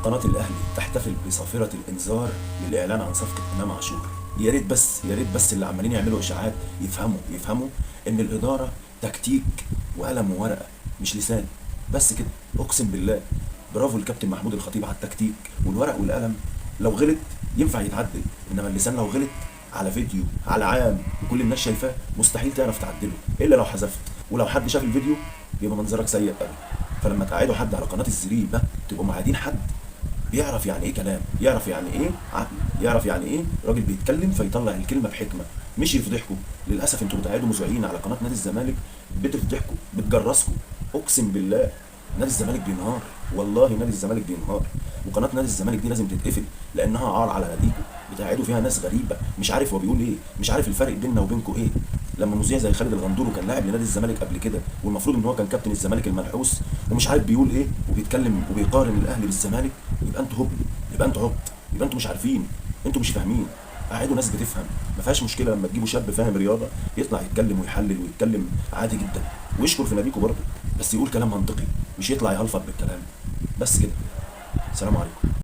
قناة الأهلي تحتفل بصافرة الإنذار للإعلان عن صفقة إمام عاشور. يا ريت بس، يا ريت بس اللي عمالين يعملوا إشاعات يفهموا إن الإدارة تكتيك وقلم وورقة مش لسان بس كده. أقسم بالله برافو الكابتن محمود الخطيب على التكتيك والورق والقلم. لو غلط ينفع يتعدل، إنما اللسان لو غلط على فيديو على عام وكل الناس شايفاه مستحيل تعرف تعدله إلا لو حذفت، ولو حد شاف الفيديو بيبقى منظرك سيء قوي. فلما تقعدوا حد على قناة الزريبة تبقوا معادين حد بيعرف يعني ايه كلام، يعرف يعني ايه عقل، يعرف يعني ايه راجل بيتكلم فيطلع الكلمة بحكمه، مش يفضحكوا. للاسف انتوا بتقعدوا مذيعين على قناة نادي الزمالك بتفضحكوا، بتجرسكوا. اقسم بالله نادي الزمالك بينهار، والله نادي الزمالك بينهار. وقناة نادي الزمالك دي لازم تتقفل لانها عار على ناديكم. بتقعدوا فيها ناس غريبة مش عارف هو بيقول ايه، مش عارف الفرق بيننا وبينكم ايه. لما مذيع زي خالد الغندور وكان لاعب لنادي الزمالك قبل كده، والمفروض ان هو كان كابتن الزمالك المنحوس ومش عارف بيقول ايه، وبيتكلم وبيقارن الاهلي بالزمالك، يبقى انتوا هبل، يبقى انتوا عبط، يبقى انتوا مش عارفين، انتوا مش فاهمين. قعدوا ناس بتفهم، ما فيهاش مشكلة لما تجيبوا شاب فاهم رياضة يطلع يتكلم ويحلل ويتكلم عادي جدا ويشكر في ناديكوا برضه، بس يقول كلام منطقي مش يطلع يهلفط بالكلام بس كده. سلام عليكم.